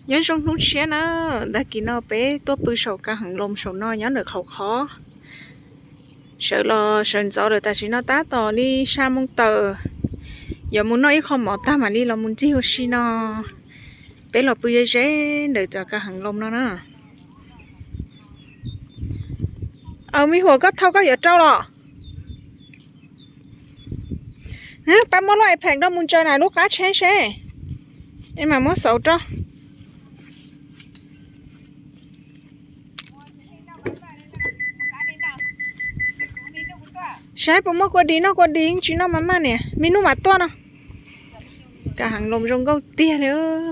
Nyob zoo hnub tshiab na, ntag kis no peb tuaj pw saum kav heev loo saum no nyob ntawm qhov qhov. Sawv los sawv ntxov lawm tam sim no tab tom li xya moo tawm, yuav mus noj ib qho mov tag mam li los mus ncig ua si no. Peb los pw ze ze ntawm cov kav heev loo no na. Aw, me huam, koj thauj koj yuav rau los? Pab muab lub iPad rau mus ntsaws na lub qab tsheb seb, es mam muab xauv rau. Saib puas muaj kua dis noj, kua dis yeej tsis noj mas maj niam, me nub mam tuaj no. Kav heev loo zoo nkauj tiag li.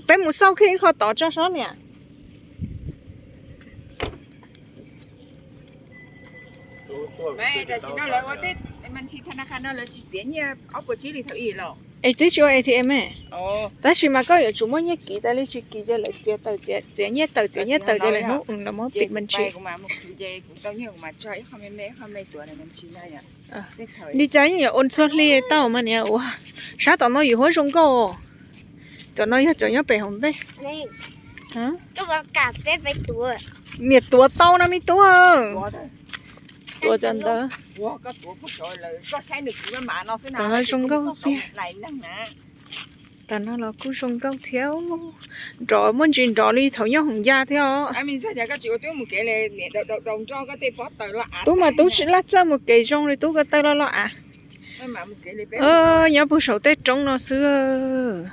Peb mus xauj kiag ib qho tod tso sob niam. Es twb tsis ua A T M, tab sis mas koj yuav tsum muaj nyiaj kiv tas li, tsis kiv ces lawv txiav tawm, txiav nyiaj tawm, txiav nyiaj tawm ces lawv hnub lawv muab pim mas ntsis. Li cas yeej yuav ua txhua hli tau mas niam. Ua sab tom no yus huab zoo nkauj. Cov no yog cov nyob pem hauv ntej. Niam tuav tau no me tub. Tuav cov ntawd. Tam no zoo nkauj tiag. Tam no los kuj zoo nkauj thiab. Nrov muaj ntsis nrov li thaum nyob hoom ya thiab os. Tub mas tub laj txawj mus kev zoo li tub ko taw loj loj av. Nyob puag saum tej roob no xwb.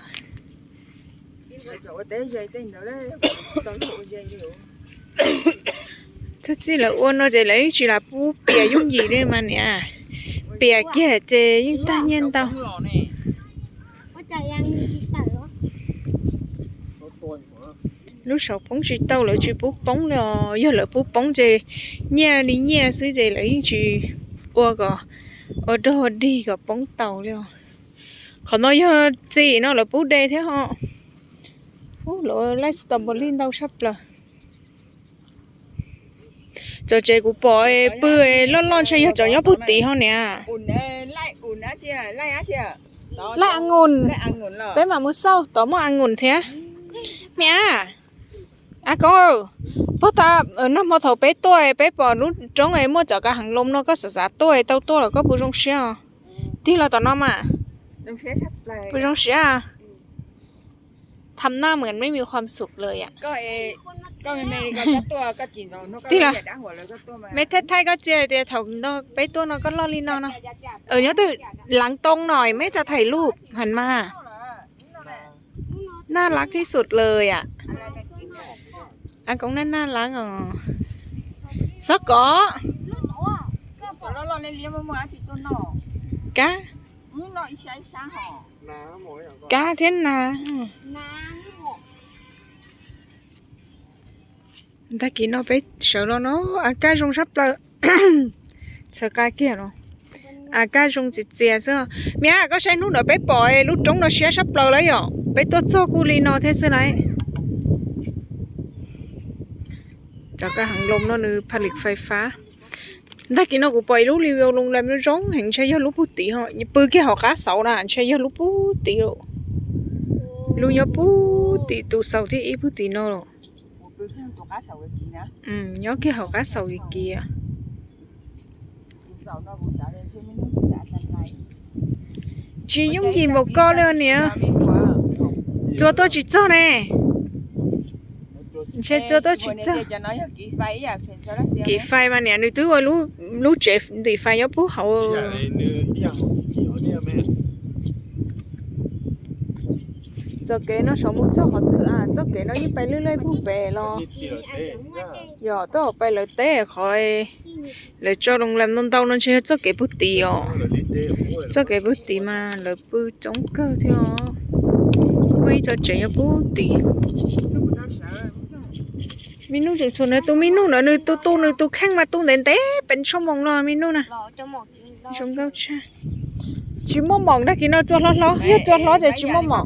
Txij txij lawv ua no ces lawv yeej tsis lam pub pias yooj yim li mas niam. Pias kiag ces yeej tag nyiaj ntau. Lub saum poob tsis tau lawv tsis pub poob li os, yog lawv pub poob ces nyiaj li nyiaj xwb ces lawv yeej tsis ua kom ua dog dig kom poob tau li os. Qhov no yog txim no lawv pub de thiab ho. Ub, lawv laij strawberry ntau tshaj plaws. Cov tsev kuv pom pw loj loj ntshe yog cov nyob puag tid ho niam. Laij angoos, peb mam mus xauj tod muaj angoos thiab. Niam, a koj, puag ta nag hmo thaum peb tuaj peb pom lub roob es muaj cov kav heev loo no, koj xav xav tuaj tau tuaj los koj puas zoo siab os? Tig los tom no mas. Puas zoo siab? Tham naj mượn mấy miêu khom sụp lawm yam. Tig los, meb thaij thaij koj tsia tias thaum no peb tuaj no koj loj li no no. Nyob twg, láng tông no meb tsa thầy lub hẳn mà. Naj lab thib sụt lawm yam. A koob naj naj lab os. Xob kov. Kab. Kab thiab nas. Tag kis no peb sawv los no, a kaj zoo sab plaws. Txhawv qa kiag los, a kaj zoo txias txias xwb. Mia, koj saib hnub ntawd peb pom lub roob no siab sab plaws lawm yom, peb tuaj txog kuj li no thiab xwb lauj. Cov kav heev loo no nws pha lim fais fab. Ntag kis no kuv pom ib lub li loo lam zoo heev, ntshe yog lub pug tid ho, pw kiag hauv qab xauv na, ntshe yog lub pug tid. Lub nyob pug tim tus xaus thiab ib pug tim no los. Nyob kiag hauv qab xaus kiv kiv. Tsis yooj yim npaum koj li niam. Txua tuaj tsis txog ne. Ntshe txua tuaj tsis txog. Kiv fais mas niam, nws twb ua lub tsev ntim fais nyob pub hauv. Txoj kev no saum mus txog qhov twg a? Txoj kev no yeej pais lwj lwj pug pem los. Yog tuaj pais lawv teb qhov lawv tso loo lam ntau ntau no ntshe yog txoj kev pug tid os. Txoj kev pug tid mas lawv pw coob kawg thiab os. Muaj ib co tsev nyob pug tid. Me nub tseem txhuam nws tus me nub no, nws tus tu nws tus kheej mas tu ntev ntev pes tshuaj moos no me nub na. Zoo nkauj tshaj. Tsis muaj moos, tag kis no txua hlob hlob, yog txua hlob ces tsis muaj moos.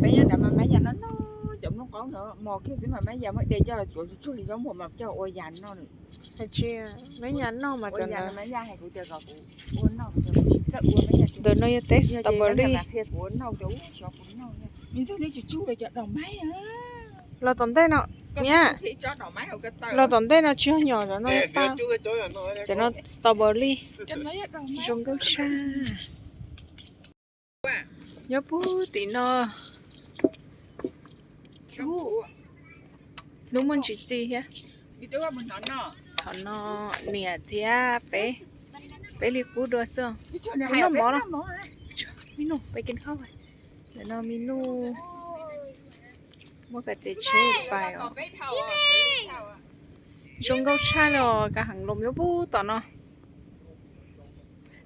Ntawm no yog teb strawberry. Los tom ntej no. Niam, los tom ntej no tsis yog nyom, cov no tau, cov no strawberry zoo nkauj tshaj. Nyob puag tim no, hnub muaj ntsis txias thiab. Qhov no niam thiab peb, peb li qub dua xwb. Noj mov no, peb kis khaub. Ntawm no me nuj, muab kav tsev tsheb pais os. Zoo nkauj tshaj li os, kav heev los yuav pub tom no.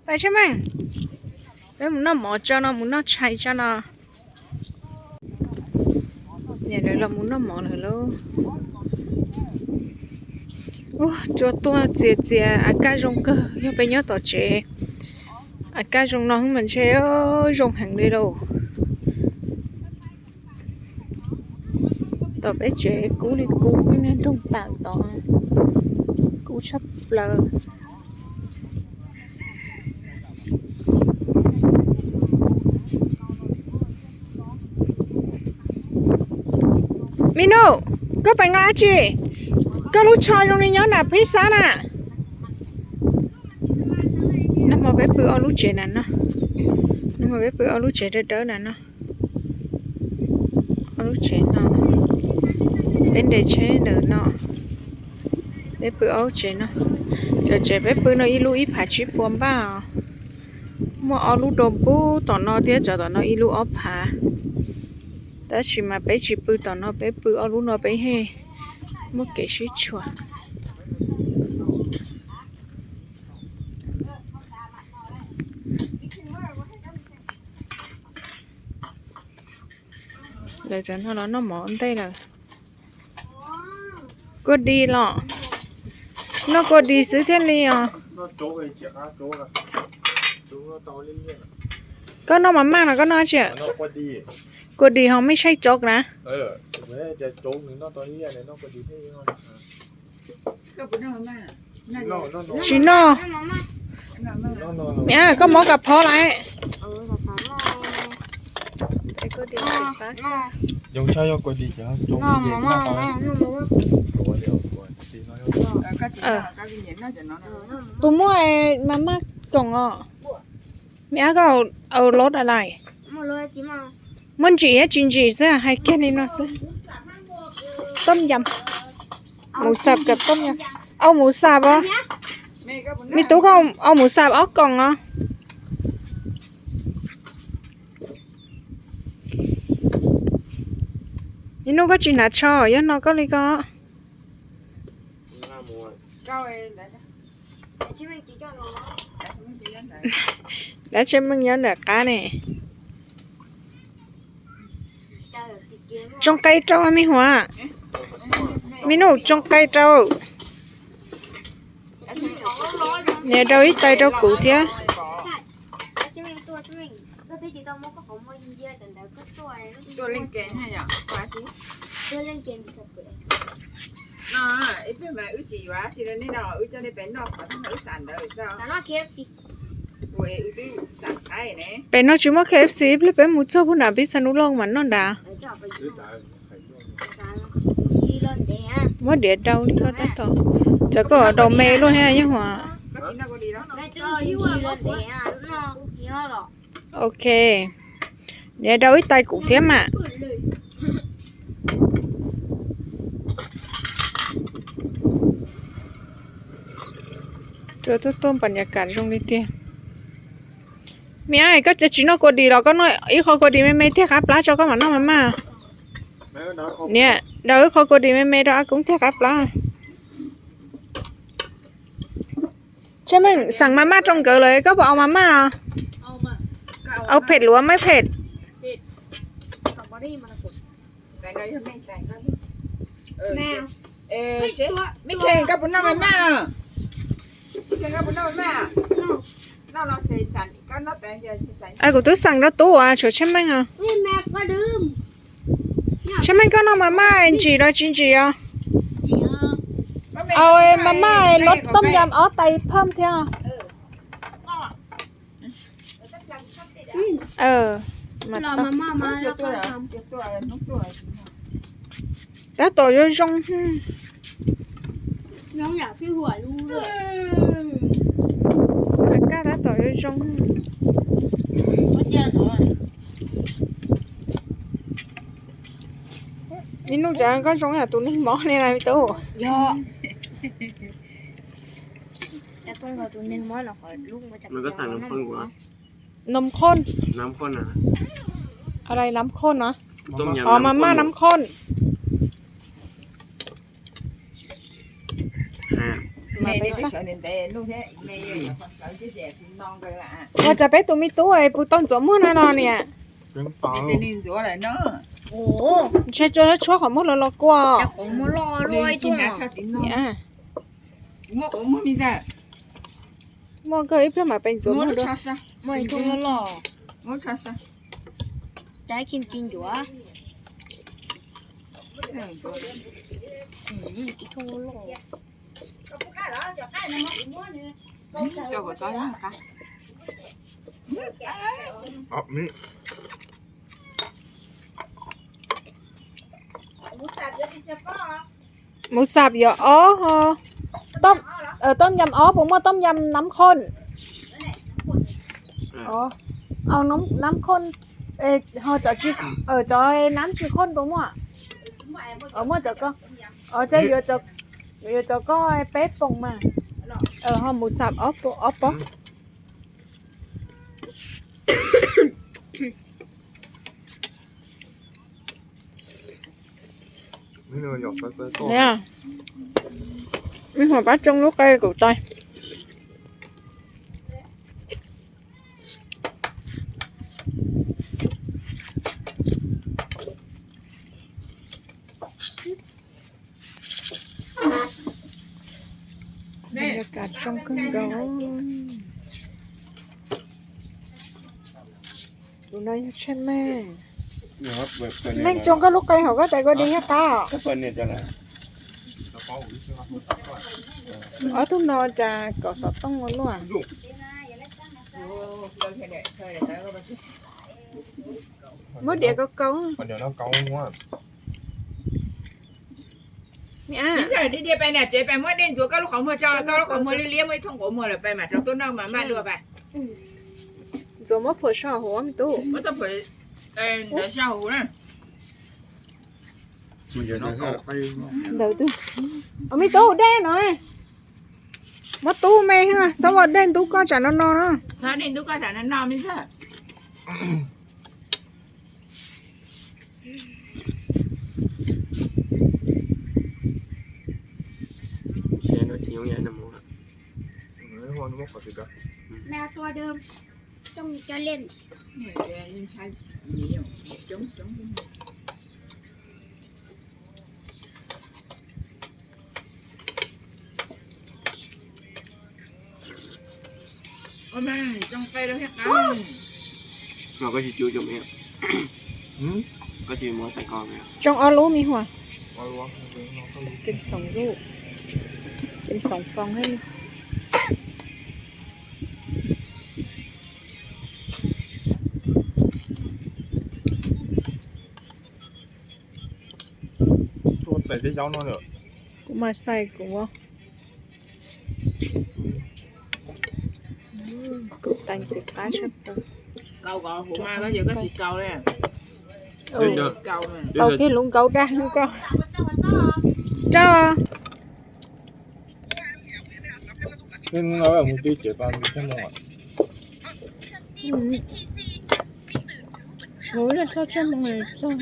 Pais seb meej, peb mus noj mov tso no, mus noj tshais tso no. Niam lawv los mus noj mov lawm lauj. Ua rua tuaj txias txias, av kaj zoo kawg, yog peb nyob tom tsev av kaj zoo no mas ntshe zoo heev li lauj. Tom peb tsev kub li kub, niag nroog tam tod kub tshaj plaws. Me nuj, koj pais nqa dab tsi? Koj lub tsho zoo li nyob nram phij xab na. Nag hmo peb pw ob lub tsev na no. Nag hmo peb pw ob lub tsev dawb dawb na no. Ob lub tsev no, peb nres tsheb ntawm no. Peb pw ob lub tsev no. Cov tsev peb pw no ib lub ib phav tsib puas npaj os. Muaj ob lub dua pub tom no thiab, cov tom no ib lub ob phav. Tab sis mas peb tsis pw tom no, peb pw ob lub no peb thiaj muaj kev sib tshuam. Lawv txawm no los noj mov ntej lawm. Kua dis los, noj kua dis xwb thiaj li os. Koj noj mas maj no koj noj dab tsi? Kua dis ho mej saib tsov na. Tsis noj. Niam, koj muab kas phob lawm. Puas muaj mas maj koom os? Niam, koj au lov dais? Muaj ntsim thiab tsis ntsim xwb, hais kiag li no xwb. Toj yam, mus xab kom toj yam. Au mus xab os. Me tub, koj au mus xab ob koom os. Ib hnub koj tsis hnav tsho, yog no koj li ko. Dab Tsheej Meej nyob nram qab ne. Tsoo qe rau me huam. Me nus, tsoo qe rau. Niam rau ib tais rau kuv thiab. Pem no tsis muaj K F C, ib pliag peb mus txog puag nram Pij Xa Nus Lauj mas noj nrad. Muab diav rau li koj tab tom, tsam koj daus me luaj thiab yeej huam. Ok, diav rau ib tais kuv thiab mas. Tuaj tuaj npas ncav kam zoo li tiag. Me ab, koj tsis noj kua dis los koj noj ib qho kua dis me me thiaj qab plab tso koj mam noj mas maj. Niam, daus ib qho kua dis me me rau Ab Koob thiaj qab plab. Tsheej Meej xeem mas maj rau nkawd lawm, koj puas au mas maj os? Au phem luav maj phem. Kuv twb xeem rau tub uas tshuav Tsheej Meej os. Tsheej Meej, koj noj mas maj ntsim los tsis ntsim os? Au mas maj los tooj yam ob tais phaj thiab. Tab tom yuav zoo. Kaj tab tom yuav zoo. Ib hnub tsam koj zoo yam tus neeg mob li na tub. Nws có xài nấm khôn của nó. Nấm khôn. Nấm khôn à? Ở đây nấm khôn hả? Tôm yum. Ồ, nấm mama khôn. Nấm khôn. Ua cas peb tus me tub es puas tau ntxuav muag na no niam? Ntshai tsuas tshuab qhov muag los los kua. Muaj kawg ib pliag mam pes ntxuav muag dua. Mus xab yuav ob ho. Tôm yum ob puas muaj tôm yum nấm khôn? Nấm khôn, ho cov nấm tsis khôn puas muaj? Muaj cov ko. Ces yuav cov ko peb poom mas. Ho mus xab ob pob. Ib huam pab tsoo lub qe kuv tais. Bơi cà trong kawg nkaus. Tus no yog tsheej meej. Meej tsoo koj lub qe hauv koj tais koj di thiab qab. Ob tug no cas kom xov tooj ua luaj. Muab diav kaus kaus. Ntxawm, dej diav pais nram tsev pais muab dej ntxuav koj lub qhov muag tso, koj lub qhov muag liab liab muaj ib thooj quav muag lawm, pais mam rau tuaj noj mas maj dua pais. Ntxuav muab phuam so huv me tub. Ntawd so huv na. Ntawd twb, me tub dej no. Muab tub me, xob ua dej ntub koj tsam no no na. Dej ntub koj tsam no no me ntxawm. Tsoo ob lub me hua. Trên sóng gụ. Trên sóng phòng hết. Kuv mas xais kuv. Kuv tais ntxim qab tshaj plaws. Kaus kom huv mas koj yog koj tsis kaus li. Kaus kiag lub nkaub dag koj. Rau. Mus txog txog mus txog.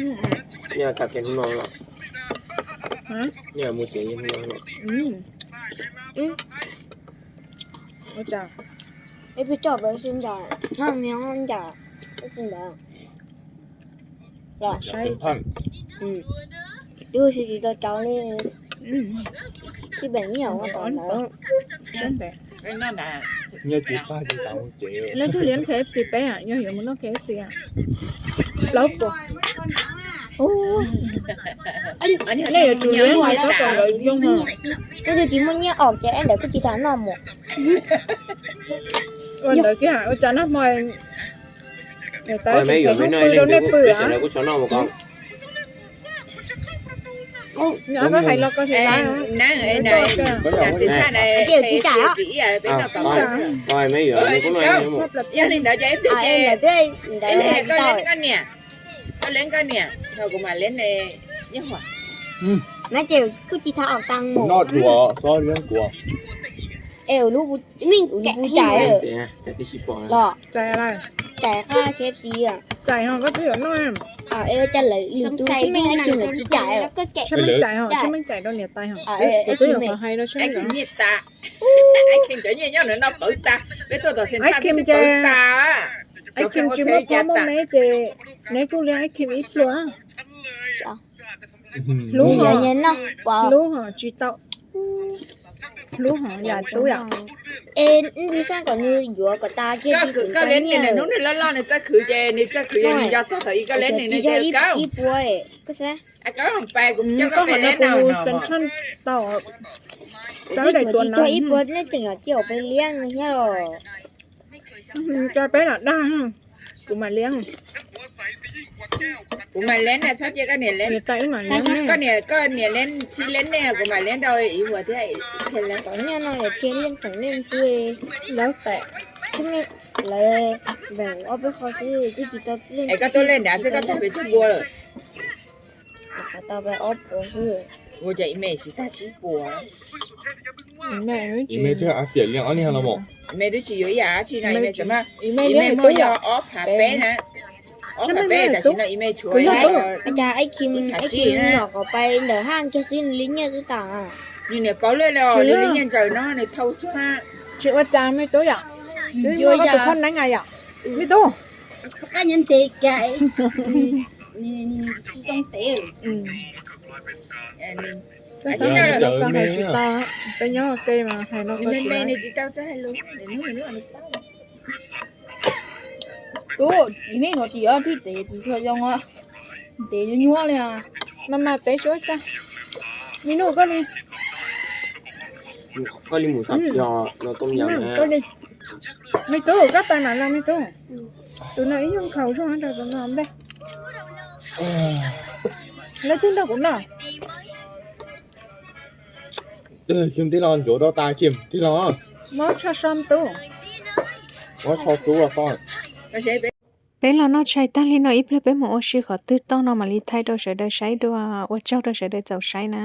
Mus tsev hnub no. Ua cas? Ib pliag coj peb sib ncaim, ncaim ib pliag ntawd. Los saib. Twb ua si tsis tau cov li. Tsis pem nyiaj ua tom ntawd. Nyiaj tsis pag tsis xav mus tsev. Leej twg li K F C peb, yog yuav mus noj K F C. Plaub puas. Nej yuav tsum li tab tom lawv zoo. Leej twg tsis muaj nyiaj os ces ntawd kuj tsis tas noj mus. Ua ntawd kiag ua cas nag hmo tab tsis pw rau nej pw. Koj hais los koj tsis tau. Yog li ntawd ces ib pliag koj lees koj niam, koj lees koj niam, kuv mam lees nyob huam. Kuj tsis tau aus tas mus. Es lub kuv cais los cais qab K F C. Cais ho koj twb yuav noj. Es cas lawv lwm tus tsis meej ib tsis lawv tsis cais. Tsis meej cais ho, tsis meej cais rau niam tais ho. Kuv twb yuav qhov hais rau seb. Cov nyiaj nyob no pawv tas, peb tuaj tom Xeev Thaaj twb pawv tas. Ib Kim tsis muaj poj muaj me ces neb kuj liab Ib Kim ib pluag. Hlub ho, hlub ho tsis tau. Hlub ho yam tub yom. Es nws xav kom nws yuav kom tas kiag. Koj lees nws, nws hnub nws loj loj nws txawj khwv ces nws txawj khwv, nws nco txog thaum ub koj lees nws, nws yog ib puas. Koj qhov no kuv xeev tshaj tau. Tau daim tuas no ib puas nej tseem yog cia peb liab no thiab los. Peb los dag, kuv mam liab. Kuv mam liab na, txhob cia koj niam liab. Koj niam, koj niam liab, tsis liab nej, kuv mam liab rau ib huas thiab. Tom nyiaj no yog cia liab tom nej ntxi. Lawv, lawv veem ob peb qho xwb twb tsis tau leej. Es koj tuaj leej nrad xwb koj tag pes tsawg puas lawm? Qhov tau pes ob puas xwb. Ua cas ib me tsis tag tsib puas? Ib me twb a xiam li ob niag los mas. Ib me twb tsis yuav ib yam dab tsi no, ib me muaj yog ob phav peb na. Ob phav peb tam sim no ib me tshuav ib phav tsib na. Nom qhov pais ntawm haj kiag xwb nws li nyiaj twb tas. Nws niam paub lawm los nws li nyiaj ntsaws no nws thau tsuag. Tsis ua cas me tub yom. Twb muaj tus phoj neeb a yom. Me tub. Qab nyob ntev cas zoo tev. Koj xav hais los koj hais tsis tau, peb nyob ua ke mas hais los koj tsis tau. Tub, ib me no tim twb tev tim txhua zoo, tev nyuaj nyuaj li. Mas mas tev tsis ua cas. Me nub koj li, koj li mus xam no too yam. Me tub, koj pais mam los me tub. Tus no ib nyuag nkhaus zog rau tus no npe. Leej twg nrog kuv noj? Tij los ntsuav rau tas Kim, tij los. Muab tsho so tub. Muab tsho tub los so. Peb los noj tshais tag li no ib pliag peb mus ua si qhov twg toj no mam li thaij rau sawv daws saib dua. Ua tsaug rau sawv daws txaus saib na.